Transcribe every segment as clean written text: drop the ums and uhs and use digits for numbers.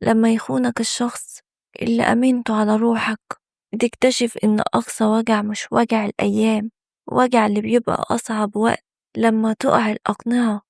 لما يخونك الشخص اللي أمنته على روحك، بتكتشف إن أقصى وجع مش وجع الأيام، وجع اللي بيبقى أصعب وقت لما تقع الأقنعة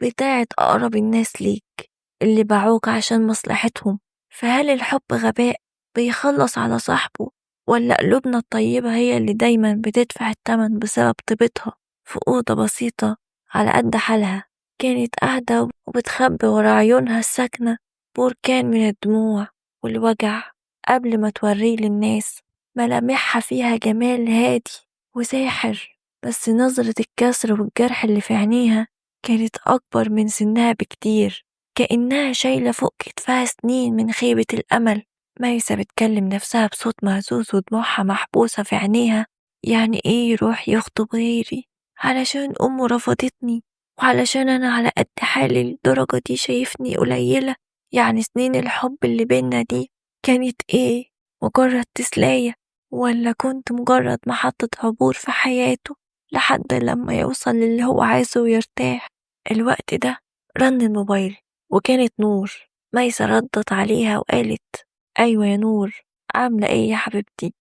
بتاعة أقرب الناس ليك اللي باعوك عشان مصلحتهم. فهل الحب غباء بيخلص على صاحبه، ولا قلوبنا الطيبة هي اللي دايما بتدفع التمن بسبب طيبتها؟ في أوضة بسيطة على قد حالها كانت قاعدة وبتخبي ورا عيونها الساكنة بركان من الدموع والوجع قبل ما توريه للناس. ملامحها فيها جمال هادي وساحر، بس نظرة الكسر والجرح اللي في عينيها كانت أكبر من سنها بكتير، كأنها شايلة فوق كتفها سنين من خيبة الأمل. ميسة بتكلم نفسها بصوت مهزوز ودموعها محبوسة في عينيها، يعني إيه يروح يخطب غيري علشان أمه رفضتني، وعلشان أنا على قد حالي للدرجة دي شايفني قليلة؟ يعني سنين الحب اللي بينا دي كانت إيه؟ مجرد تسلاية، ولا كنت مجرد محطة عبور في حياته لحد لما يوصل للي هو عايزه ويرتاح؟ الوقت ده رن الموبايل وكانت نور. ميسة ردت عليها وقالت أيوة يا نور، عاملة إيه يا حبيبتي؟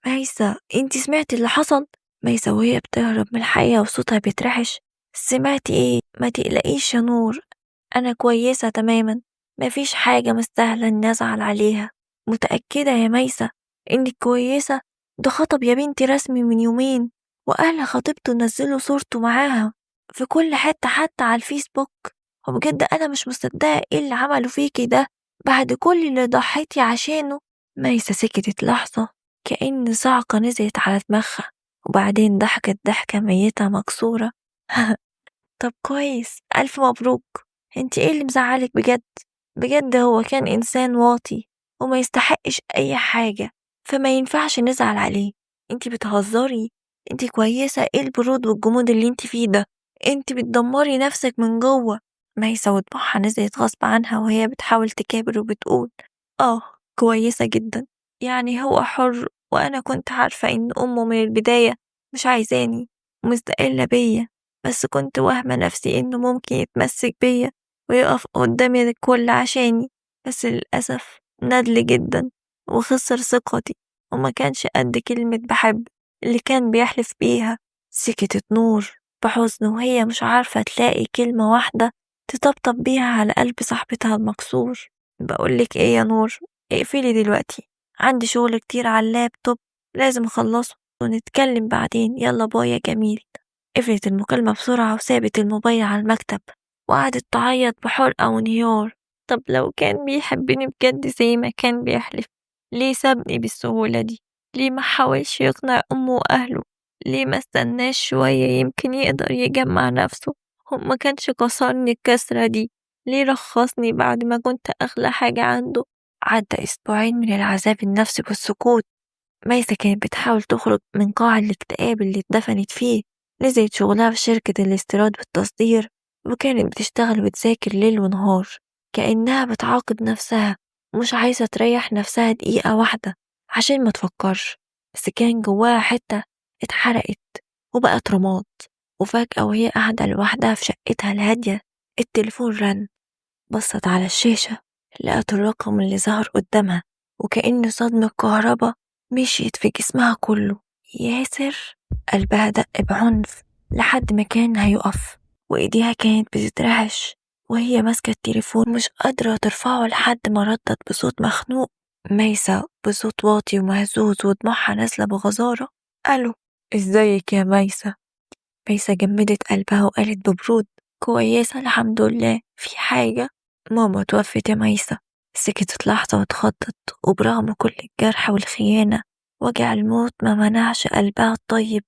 ميسة انتي سمعتي اللي حصل؟ ميسة وهي بتهرب من الحقيقة وصوتها بيترعش، سمعتي إيه؟ ما تقلقيش يا نور، أنا كويسة تماما، مفيش حاجة مستاهلة إني أزعل عليها. متأكدة يا ميسة إنك كويسة؟ ده خطب يا بنتي رسمي من يومين، وأهل خطيبته نزلوا صورته معاها في كل حتة حتى على الفيسبوك، وبجد أنا مش مصدقة إيه اللي عمله فيكي ده بعد كل اللي ضحيتي عشانه. ميسة سكتت لحظة كأن صعقة نزلت على دماغها، وبعدين ضحكت ضحكة ميتة مكسورة. طب كويس، ألف مبروك، انت ايه اللي مزعلك بجد؟ بجد هو كان إنسان واطي وما يستحقش أي حاجة، فما ينفعش نزعل عليه. انت بتهزري؟ انت كويسة؟ ايه البرود والجمود اللي انت فيه ده؟ انت بتدمري نفسك من جوه. ميسة ودموعها نزلت غصب عنها وهي بتحاول تكابر وبتقول آه كويسة جدا، يعني هو حر، وأنا كنت عارفة إن أمه من البداية مش عايزاني ومستقلة بيا، بس كنت واهمة نفسي إنه ممكن يتمسك بيا ويقف قدامي الكل عشاني، بس للأسف ندل جدا وخسر ثقتي وما كانش قد كلمة بحب اللي كان بيحلف بيها. سكتت نور بحزن وهي مش عارفة تلاقي كلمة واحدة تطبطب بيها على قلب صاحبتها المكسور. بقولك ايه يا نور، اقفلي دلوقتي، عندي شغل كتير على اللابتوب لازم اخلصه ونتكلم بعدين، يلا باي يا جميل. قفلت المكالمة بسرعة وسابت الموبايل على المكتب وقعدت تعيط بحرقة وانهيار. طب لو كان بيحبني بجد زي ما كان بيحلف، ليه سابني بالسهولة دي؟ ليه ما حاولش يقنع أمه وأهله؟ ليه ما استناش شوية يمكن يقدر يجمع نفسه؟ وما كانش كسرني الكسرة دي، ليه رخصني بعد ما كنت أغلى حاجة عنده؟ عدى أسبوعين من العذاب النفسي والسكوت. ميسة كانت بتحاول تخرج من قاع الاكتئاب اللي اتدفنت فيه. نزلت شغلها في شركة الاستيراد والتصدير، وكانت بتشتغل وتذاكر ليل ونهار كأنها بتعاقب نفسها ومش عايزة تريح نفسها دقيقة واحدة عشان ما تفكرش، بس كان جواها حتة اتحرقت وبقت رماد. وفجأة وهي قاعدة لوحدها في شقتها الهادية التليفون رن. بصت على الشاشة لقت الرقم اللي ظهر قدامها، وكأن صدمة كهرباء مشيت في جسمها كله. ياسر. قلبها دق بعنف لحد ما كان هيقف، وإيديها كانت بتترعش وهي ماسكة التليفون مش قادرة ترفعه، لحد ما ردت بصوت مخنوق. ميسة بصوت واطي ومهزوز ودموعها نازلة بغزارة، ألو، إزيك يا ميسة؟ ميسة جمدت قلبها وقالت ببرود، كويسة الحمد لله، في حاجة؟ ماما توفت يا ميسة. سكتت لحظة واتخضت، وبرغم كل الجرح والخيانة وجع الموت ما منعش قلبها الطيب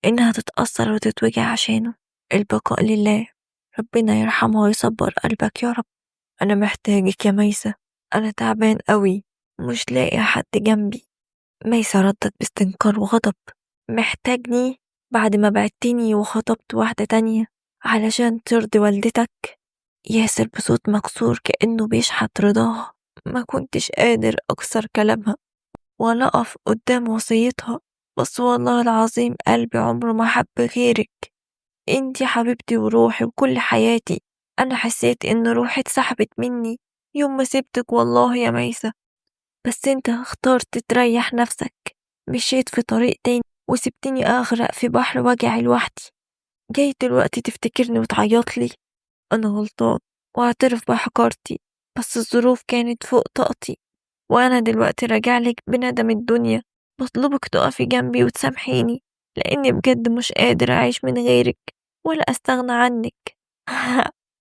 إنها تتأثر وتتوجع عشانه. البقاء لله، ربنا يرحمه ويصبر قلبك يا رب. أنا محتاجك يا ميسة، أنا تعبان قوي مش لاقي حد جنبي. ميسة ردت باستنكار وغضب، محتاجني بعد ما بعتني وخطبت واحدة تانية علشان ترضي والدتك؟ ياسر بصوت مكسور كأنه بيشحت رضاها، ما كنتش قادر أكسر كلامها ولا أقف قدام وصيتها، بس والله العظيم قلبي عمره ما حب غيرك، انتي حبيبتي وروحي وكل حياتي. أنا حسيت إن روحي اتسحبت مني يوم ما سبتك والله يا ميسة، بس انت اخترت تريح نفسك، مشيت في طريق تاني وسبتني أغرق في بحر وجعي لوحدي. جاي دلوقتي تفتكرني وتعيط لي؟ أنا غلطان واعترف بحقارتي، بس الظروف كانت فوق طاقتي، وأنا دلوقتي راجعلك بندم الدنيا، بطلبك تقفي جنبي وتسامحيني، لأني بجد مش قادر أعيش من غيرك ولا أستغنى عنك.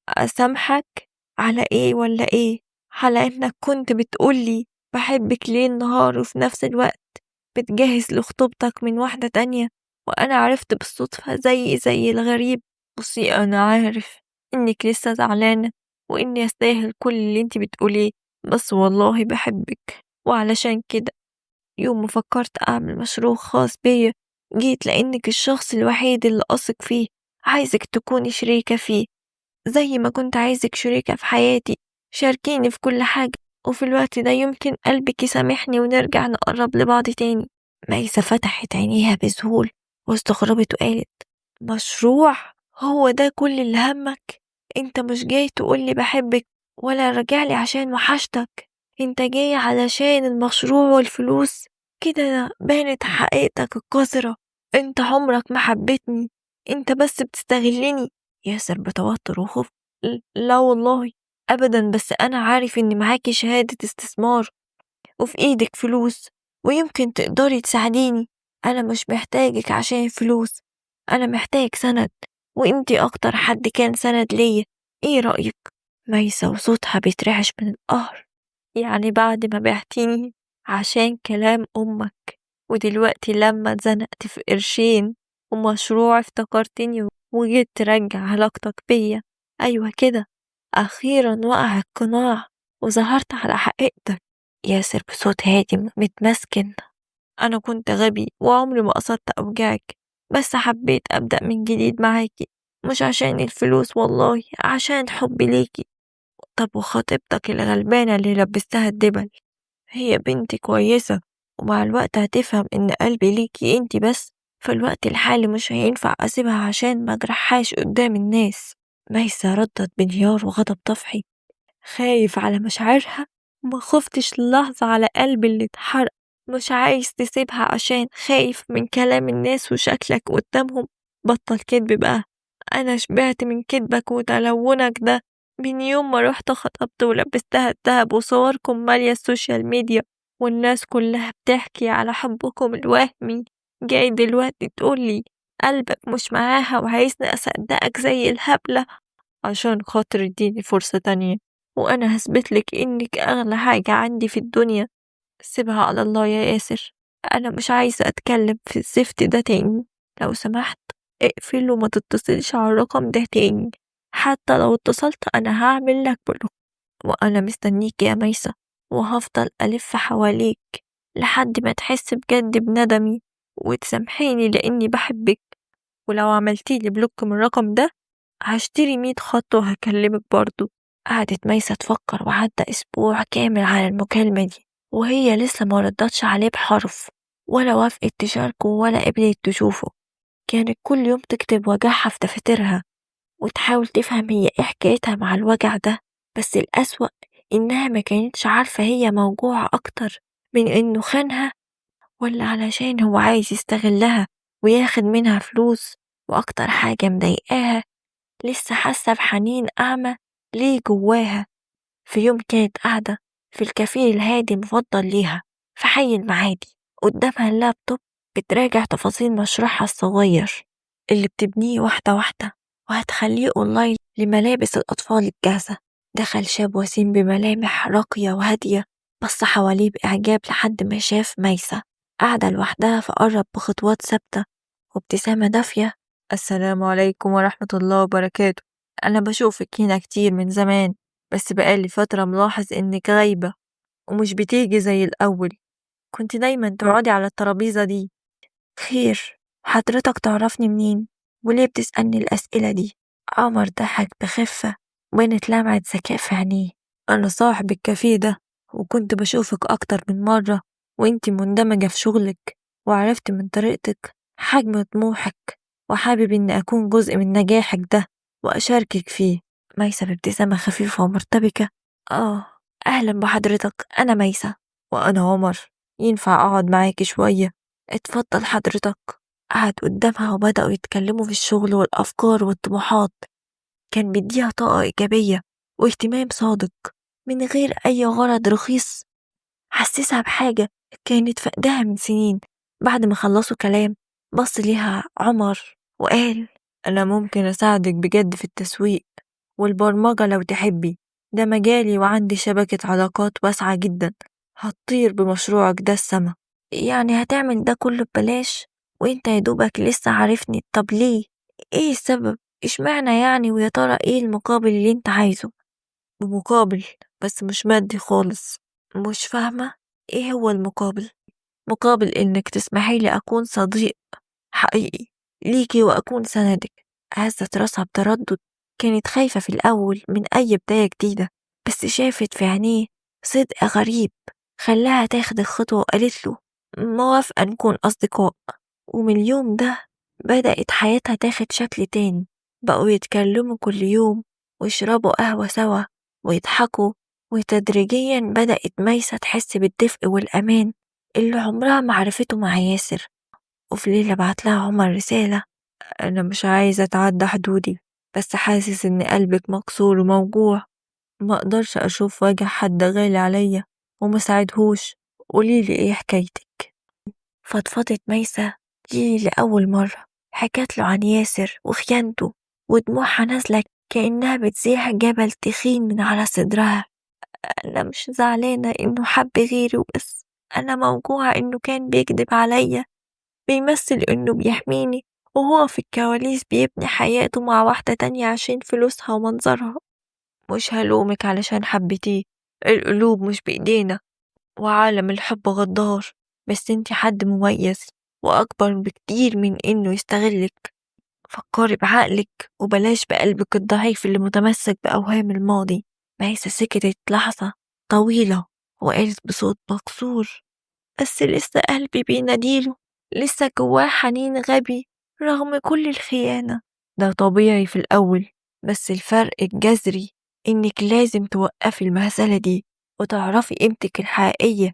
أسامحك على إيه ولا إيه؟ على إنك كنت بتقولي بحبك ليل نهار، وفي نفس الوقت بتجهز لخطوبتك من واحدة تانية، وأنا عرفت بالصدفة زي الغريب. بصي أنا عارف إنك لسه زعلانة وإني أستاهل كل اللي انتي بتقوليه، بس والله بحبك، وعلشان كده يوم ما فكرت أعمل مشروع خاص بيا جيت لأنك الشخص الوحيد اللي أثق فيه، عايزك تكوني شريكة فيه زي ما كنت عايزك شريكة في حياتي. شاركيني في كل حاجة، وفي الوقت ده يمكن قلبك يسامحني ونرجع نقرب لبعض تاني. ميسة فتحت عينيها بذهول واستغربت وقالت مشروع؟ هو ده كل اللي همك؟ انت مش جاي تقولي بحبك ولا راجعلي عشان وحشتك، انت جاي علشان المشروع والفلوس. كده بانت حقيقتك القذرة، انت عمرك ما حبيتني، انت بس بتستغلني. ياسر بتوتر وخوف، لا والله أبدا، بس أنا عارف إن معاكي شهادة استثمار وفي إيدك فلوس ويمكن تقدري تساعديني. أنا مش محتاجك عشان فلوس، أنا محتاج سند، وإنتي أكتر حد كان سند ليا. إيه رأيك؟ ميسة وصوتها بيترعش من القهر، يعني بعد ما بعتيني عشان كلام أمك، ودلوقتي لما اتزنقت في قرشين ومشروع افتكرتني وجيت ترجع علاقتك بيا. أيوة كده، أخيرا وقع القناع وظهرت على حقيقتك. ياسر بصوت هادي متمسكن، أنا كنت غبي وعمري ما قصدت أوجعك، بس حبيت أبدأ من جديد معاكي، مش عشان الفلوس والله، عشان حبي ليكي. طب وخطيبتك الغلبانة اللي لبستها الدبل؟ هي بنتي كويسة ومع الوقت هتفهم إن قلبي ليكي انتي بس، في الوقت الحالي مش هينفع أسيبها عشان ما أجرحهاش قدام الناس. ميسة ردت بانهيار وغضب طفحي، خايف على مشاعرها، ما خفتش لحظة على قلبي اللي اتحرق، مش عايز تسيبها عشان خايف من كلام الناس وشكلك قدامهم. بطل كدب بقى، أنا شبعت من كدبك وتلونك ده من يوم ما رحت خطبت ولبستها الدهب وصوركم مالية ال social media والناس كلها بتحكي على حبكم الوهمي. جاي دلوقتي تقولي قلبك مش معاها وعايزني أصدقك زي الهبلة؟ عشان خاطر اديني فرصة تانية وأنا هثبتلك إنك أغلى حاجة عندي في الدنيا. سيبها على الله يا ياسر، أنا مش عايزة أتكلم في الزفت ده تاني، لو سمحت اقفل وما تتصلش على الرقم ده تاني، حتى لو اتصلت أنا هعمل لك block، وأنا مستنيك يا ميسة وهفضل ألف حواليك لحد ما تحس بجد بندمي وتسامحيني لأني بحبك، ولو عملتيلي block من الرقم ده هشتري 100 خط وهكلمك برضو. قعدت ميسة تفكر وعدى أسبوع كامل على المكالمة دي وهي لسه ما ردتش عليه بحرف، ولا وافقت تشاركه ولا قبلت تشوفه. كانت كل يوم تكتب وجعها في دفاترها وتحاول تفهم هي ايه حكايتها مع الوجع ده، بس الأسوأ إنها ما كانتش عارفة هي موجوعة أكتر من إنه خانها ولا علشان هو عايز يستغلها وياخد منها فلوس. وأكتر حاجة مضايقاها لسه حاسة بحنين أعمى ليه جواها. في يوم كانت قاعدة في الكافيه الهادي المفضل ليها في حي المعادي، قدامها اللابتوب بتراجع تفاصيل مشروعها الصغير اللي بتبنيه واحدة واحدة وهتخليه أونلاين لملابس الأطفال الجاهزة. دخل شاب وسيم بملامح راقية وهادية، بص حواليه بإعجاب لحد ما شاف ميسة قاعدة لوحدها، فقرب بخطوات ثابتة وابتسامة دافية. السلام عليكم ورحمة الله وبركاته، أنا بشوفك هنا كتير من زمان، بس بقالي فترة ملاحظ إنك غايبة ومش بتيجي زي الأول، كنت دايما تقعدي على الترابيزة دي. خير، حضرتك تعرفني منين وليه بتسألني الأسئلة دي؟ عمر ضحك بخفة وبانت لمعة ذكاء في عينيه. أنا صاحب الكافيه ده وكنت بشوفك أكتر من مرة وإنتي مندمجة في شغلك، وعرفت من طريقتك حجم طموحك، وحابب إني أكون جزء من نجاحك ده وأشاركك فيه. ميسة بابتسامة خفيفة ومرتبكة، أهلا بحضرتك، أنا ميسة. وأنا عمر، ينفع أقعد معاكي شوية؟ اتفضل حضرتك. قعد قدامها وبدأوا يتكلموا في الشغل والأفكار والطموحات. كان بيديها طاقة إيجابية واهتمام صادق من غير أي غرض رخيص. حسسها بحاجة كانت فقدها من سنين. بعد ما خلصوا كلام بص ليها عمر وقال أنا ممكن أساعدك بجد في التسويق والبرمجة لو تحبي، ده مجالي وعندي شبكة علاقات واسعة جدا، هتطير بمشروعك ده السما. يعني هتعمل ده كله ببلاش وانت يا دوبك لسه عارفني؟ طب ليه؟ ايه السبب؟ اشمعنى يعني؟ ويا ترى ايه المقابل اللي انت عايزه؟ بمقابل بس مش مادي خالص. مش فاهمة ايه هو المقابل؟ مقابل انك تسمحي لي اكون صديق حقيقي ليكي واكون سندك. هزت راسها بتردد، كانت خايفة في الأول من أي بداية جديدة، بس شافت في عينيه صدق غريب خلاها تاخد الخطوة وقالت له موافقة نكون أصدقاء. ومن اليوم ده بدأت حياتها تاخد شكل تاني. بقوا يتكلموا كل يوم ويشربوا قهوة سوا ويضحكوا، وتدريجيا بدأت ميسة تحس بالدفء والأمان اللي عمرها ما عرفته مع ياسر. وفي ليلة بعت لها عمر رسالة: أنا مش عايزة أتعدى حدودي، بس حاسس إن قلبك مكسور وموجوع، ما أقدرش أشوف وجه حد غالي عليا وما ساعدهوش، قوليلي إيه حكايتك؟ فضفضت ميسة ليه لأول مرة، حكت له عن ياسر وخيانته، ودموعها نازلة كأنها بتزيح جبل تخين من على صدرها. أنا مش زعلانة إنه حب غيري وبس، أنا موجوعة إنه كان بيكذب عليا، بيمثل إنه بيحميني وهو في الكواليس بيبني حياته مع واحدة تانية عشان فلوسها ومنظرها. مش هلومك علشان حبيتيه، القلوب مش بإيدينا وعالم الحب غدار، بس انتي حد مميز وأكبر بكتير من إنه يستغلك. فكري بعقلك وبلاش بقلبك الضعيف اللي متمسك بأوهام الماضي. ميسة سكتت لحظة طويلة وقالت بصوت مكسور: بس لسه قلبي بيناديله، لسه جواه حنين غبي رغم كل الخيانة. ده طبيعي في الأول، بس الفرق الجذري إنك لازم توقفي المهزلة دي وتعرفي قيمتك الحقيقية.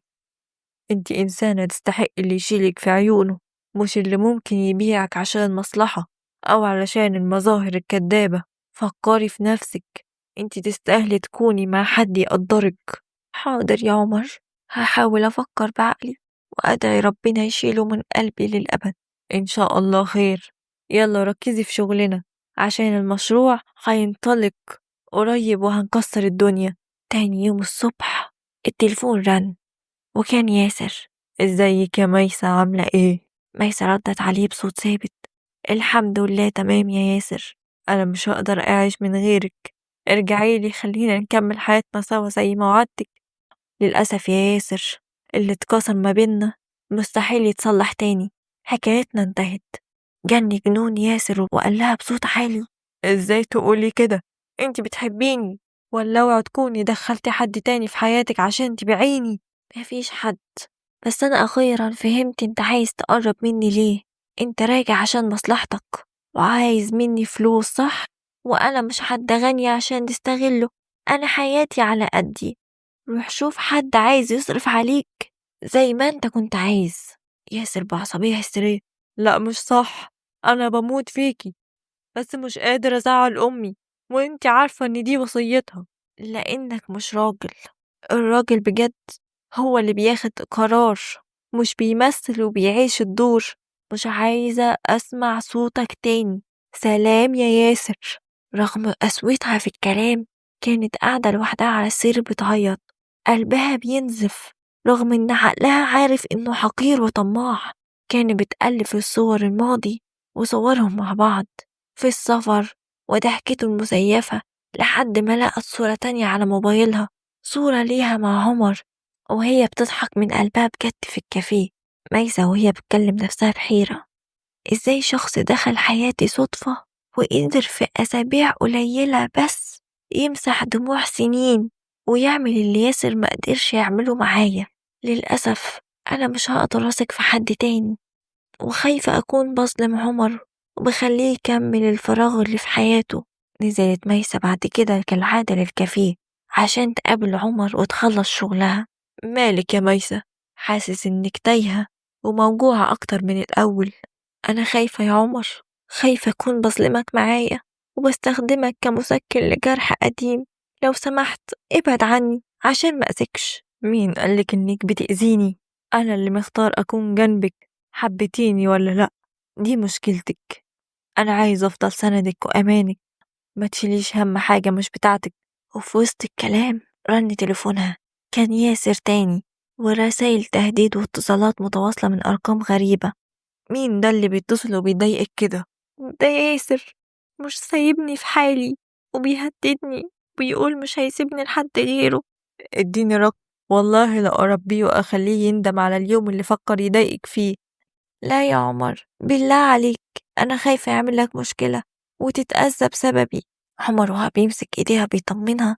انت إنسانة تستحق اللي يشيلك في عيونه، مش اللي ممكن يبيعك عشان مصلحة أو علشان المظاهر الكدابة. فكري في نفسك، انت تستاهلي تكوني مع حد يقدرك. حاضر يا عمر، هحاول أفكر بعقلي وأدعي ربنا يشيله من قلبي للأبد. إن شاء الله خير. يلا ركزي في شغلنا عشان المشروع هينطلق قريب وهنكسر الدنيا. تاني يوم الصبح التليفون رن وكان ياسر. ازيك يا ميسة، عاملة ايه؟ ميسة ردت عليه بصوت ثابت: الحمد لله تمام يا ياسر، انا مش هقدر اعيش من غيرك، ارجعي لي، خلينا نكمل حياتنا سوا زي ما وعدتك. للأسف يا ياسر، اللي اتكسر ما بينا مستحيل يتصلح تاني، حكايتنا انتهت. جن جنون ياسر وقال لها بصوت عالي: ازاي تقولي كده؟ انت بتحبيني، ولا اوعي تكوني دخلتي حد تاني في حياتك عشان تبيعيني؟ مفيش حد، بس انا اخيرا فهمت انت عايز تقرب مني ليه. انت راجع عشان مصلحتك وعايز مني فلوس، صح؟ وانا مش حد غني عشان تستغله، انا حياتي على قدي. روح شوف حد عايز يصرف عليك زي ما انت كنت عايز. ياسر بعصبية هستيرية: لا مش صح، انا بموت فيكي، بس مش قادر ازعل امي، وانت عارفة ان دي وصيتها. لانك مش راجل، الراجل بجد هو اللي بياخد قرار، مش بيمثل وبيعيش الدور. مش عايزة أسمع صوتك تاني، سلام يا ياسر. رغم قسوتها في الكلام كانت قاعدة لوحدها على السرير بتعيط، قلبها بينزف رغم إن عقلها عارف إنه حقير وطماع. كانت بتألف الصور الماضي وصورهم مع بعض في السفر وضحكته المزيفة، لحد ما لقت صورة تانية على موبايلها، صورة ليها مع عمر وهي بتضحك من قلبها بجد في الكافيه. ميسة وهي بتكلم نفسها بحيرة: إزاي شخص دخل حياتي صدفة وقدر في أسابيع قليلة بس يمسح دموع سنين ويعمل اللي ياسر ما قدرش يعمله معايا؟ للأسف أنا مش هقدر أثق في حد تاني، وخايفة أكون بظلم عمر وبخليه يكمل الفراغ اللي في حياته. نزلت ميسة بعد كده كالعادة للكافيه عشان تقابل عمر وتخلص شغلها. مالك يا ميسة؟ حاسس إنك تايهة وموجوعة أكتر من الأول. أنا خايفة يا عمر، خايفة أكون بظلمك معايا وبستخدمك كمسكن لجرح قديم. لو سمحت ابعد عني عشان ما أذيكش. مين قالك إنك بتأذيني؟ أنا اللي مختار أكون جنبك، حبيتيني ولا لأ دي مشكلتك. أنا عايز أفضل سندك وأمانك، ما تشيليش هم حاجة مش بتاعتك. وفي وسط الكلام رن تليفونها، كان ياسر تاني، ورسائل تهديد واتصالات متواصلة من أرقام غريبة. مين ده اللي بيتصل وبيضايقك كده؟ ده ياسر، مش سايبني في حالي وبيهددني وبيقول مش هيسيبني لحد غيره. اديني رقم، والله لا أربيه وأخليه يندم على اليوم اللي فكر يضايقك فيه. لا يا عمر، بالله عليك، أنا خايفة يعمل لك مشكلة وتتأذى بسببي. عمر وهو بيمسك إيديها بيطمنها،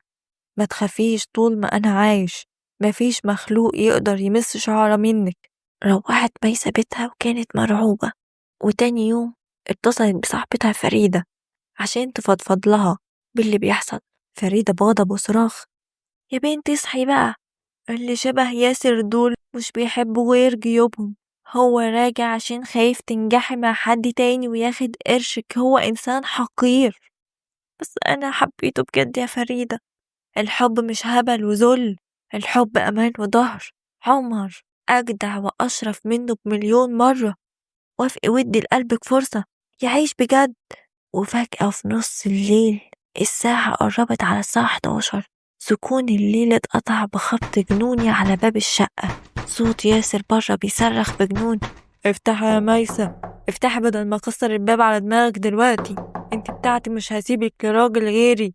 ما تخافيش، طول ما أنا عايش مفيش مخلوق يقدر يمس شعرة منك. روحت ميسة بيتها وكانت مرعوبة، وتاني يوم اتصلت بصاحبتها فريدة عشان تفضفض لها باللي بيحصل. فريدة بغضب وصراخ، يا بنت اصحي بقى، اللي شبه ياسر دول مش بيحبوا غير جيوبهم، هو راجع عشان خايف تنجحي مع حد تاني وياخد قرشك، هو إنسان حقير. بس أنا حبيته بجد يا فريدة، الحب مش هبل وذل، الحب أمان وظهر. عمر أجدع وأشرف منه بمليون مرة، وافقي ودي لقلبك فرصة يعيش بجد. وفجأة في نص الليل الساعة قربت على الساعة 11، سكون الليل اتقطع بخبط جنوني على باب الشقة. صوت ياسر بره بيصرخ بجنون، افتحي يا ميسة، افتحي بدل ما اكسر الباب على دماغك دلوقتي، انت بتاعتي مش هسيبك لراجل غيري.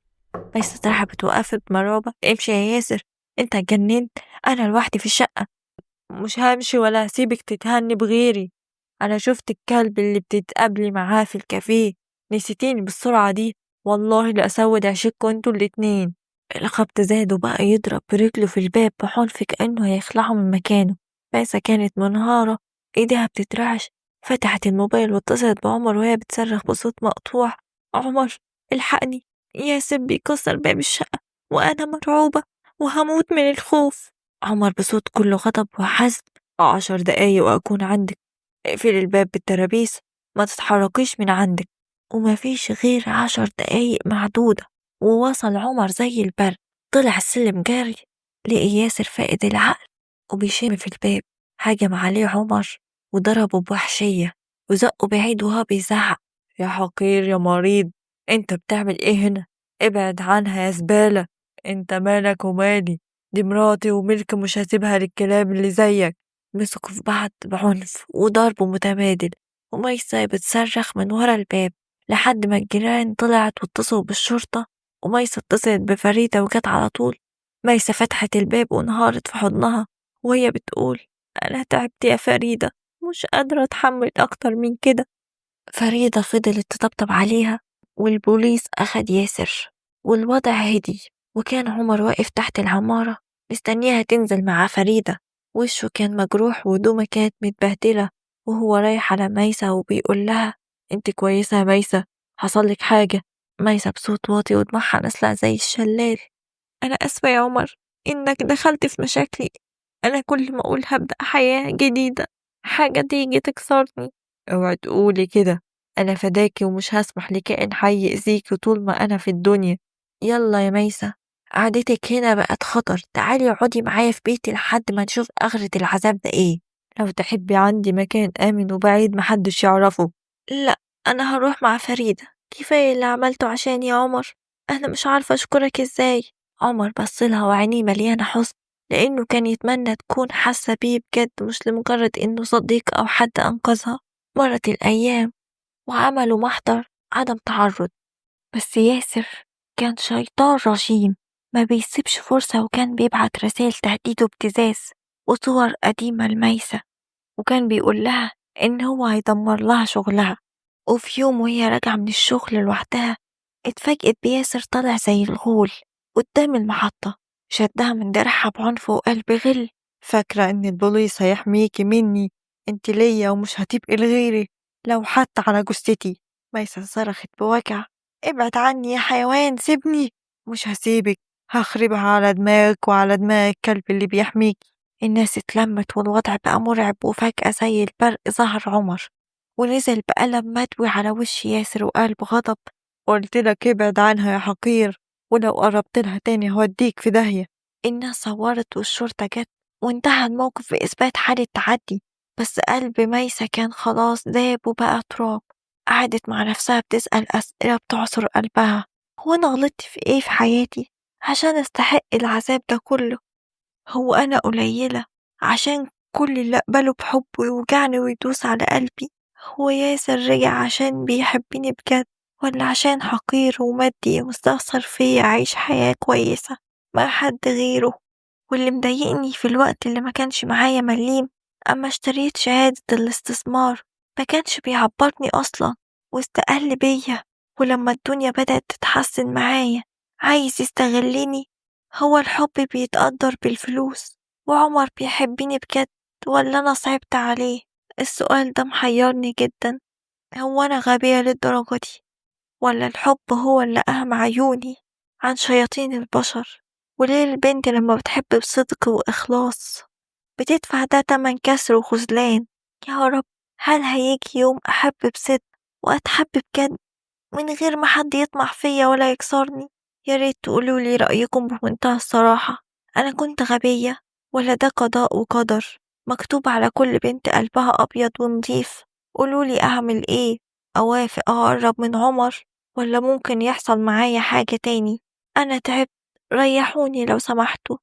ميسة اترعبت وقفت مرعوبة، امشي يا ياسر، انت اتجننت، انا لوحدي في الشقة، مش همشي ولا هسيبك تتهني بغيري، انا شفت الكلب اللي بتتقابلي معاه في الكافيه، نسيتيني بالسرعة دي، والله لأسود عشقكوا انتوا الاتنين. الخبط زاد وبقى يضرب برجله في الباب بعنف كأنه هيخلعه من مكانه. ميسة كانت منهارة، ايديها بتترعش، فتحت الموبايل واتصلت بعمر وهي بتصرخ بصوت مقطوع، عمر الحقني، ياسر بيكسر باب الشقة وأنا مرعوبة وهموت من الخوف. عمر بصوت كله غضب وحزم، 10 دقايق وأكون عندك، اقفلي الباب بالترابيس، ما تتحركيش من عندك. وما فيش غير 10 دقايق معدودة ووصل عمر زي البرق، طلع السلم جاري، لقي ياسر فاقد العقل وبيشم في الباب. هجم عليه عمر وضربه بوحشية وزقه بعيد وهو بيزعق، يا حقير يا مريض، انت بتعمل ايه هنا؟ ابعد عنها يا زبالة، انت مالك ومالي، دي مراتي وملك مش هسيبها للكلاب اللي زيك. مسكوا في بعض بعنف وضرب متبادل، وميسة بتصرخ من ورا الباب لحد ما الجيران طلعت واتصلوا بالشرطة، وميسة اتصلت بفريدة وجت على طول. ميسة فتحت الباب وانهارت في حضنها وهي بتقول، أنا تعبت يا فريدة، مش قادرة أتحمل أكتر من كده. فريدة فضلت تطبطب عليها والبوليس أخد ياسر والوضع هدي، وكان عمر واقف تحت العمارة مستنيها تنزل مع فريدة، وشه كان مجروح وهدومه كانت متبهدلة، وهو رايح على ميسة وبيقول لها، انت كويسة يا ميسة؟ حصل لك حاجة؟ ميسة بصوت واطي ودموعها نازلة زي الشلال، أنا آسفة يا عمر إنك دخلت في مشاكلي، أنا كل ما أقول هبدأ حياة جديدة حاجة تيجي تكسرني. اوعي تقولي كده، أنا فداكي ومش هسمح لكائن حي يأذيكي طول ما أنا في الدنيا. يلا يا ميسة، قعدتك هنا بقت خطر، تعالي اقعدي معايا في بيتي لحد ما نشوف آخرة العذاب ده إيه. لو تحبي عندي مكان آمن وبعيد محدش يعرفه. لا، أنا هروح مع فريدة، كفاية اللي عملته عشان يا عمر، أنا مش عارفة أشكرك إزاي. عمر بصلها وعينيه مليانة حزن، لأنه كان يتمنى تكون حاسة بيه بجد، مش لمجرد إنه صديق أو حد أنقذها. مرت الأيام وعملوا محضر عدم تعرض، بس ياسر كان شيطان رجيم ما بيسيبش فرصة، وكان بيبعت رسائل تهديد وابتزاز وصور قديمة لميسة، وكان بيقول لها إن هو هيدمر لها شغلها. وفي يوم وهي راجعة من الشغل لوحدها اتفاجئت بياسر طالع زي الغول قدام المحطة، شدها من دراعها بعنف وقال بغل، فاكرة إن البوليس هيحميكي مني؟ انت ليا ومش هتبقي لغيري لو حتى على جثتي. ميسة صرخت بوجع، ابعد عني يا حيوان، سيبني، مش هسيبك، هخربها على دماغك وعلى دماغ الكلب اللي بيحميك. الناس اتلمت والوضع بقى مرعب، وفجأة زي البرق ظهر عمر ونزل بقلم مدوي على وش ياسر وقال بغضب: قلت لك ابعد عنها يا حقير، ولو قربت لها تاني هوديك في داهية. الناس صورت والشرطة جت، وانتهى الموقف بإثبات حالة تعدي، بس قلب ميسة كان خلاص داب وبقى تراب. قعدت مع نفسها بتسأل أسئلة بتعصر قلبها: هو أنا غلطت في إيه في حياتي عشان أستحق العذاب ده كله؟ هو أنا قليلة عشان كل اللي أقبله بحبه يوجعني ويدوس على قلبي؟ هو ياسر رجع عشان بيحبني بجد، ولا عشان حقير ومادي ومستخسر فيا أعيش حياة كويسة مع حد غيره؟ واللي مضايقني في الوقت اللي ما كانش معايا مليم أما اشتريت شهادة الاستثمار ما كانش بيعبرني أصلا واستقل بيا، ولما الدنيا بدأت تتحسن معايا عايز يستغلني. هو الحب بيتقدر بالفلوس؟ وعمر بيحبني بجد ولا أنا صعبت عليه؟ السؤال ده محيرني جدا. هو أنا غبية للدرجة دي، ولا الحب هو اللي أعمى عيوني عن شياطين البشر؟ وليه البنت لما بتحب بصدق وإخلاص بتدفع ده تمن كسر وخذلان؟ يا رب، هل هيجي يوم أحب بصدق وأتحب بجد من غير ما حد يطمع فيا ولا يكسرني؟ يا ريت تقولولي رأيكم بمنتهى الصراحة. أنا كنت غبية ولا ده قضاء وقدر مكتوب على كل بنت قلبها أبيض ونضيف؟ قولولي أعمل إيه؟ أوافق أقرب من عمر، ولا ممكن يحصل معايا حاجة تاني؟ أنا تعبت، ريحوني لو سمحتوا.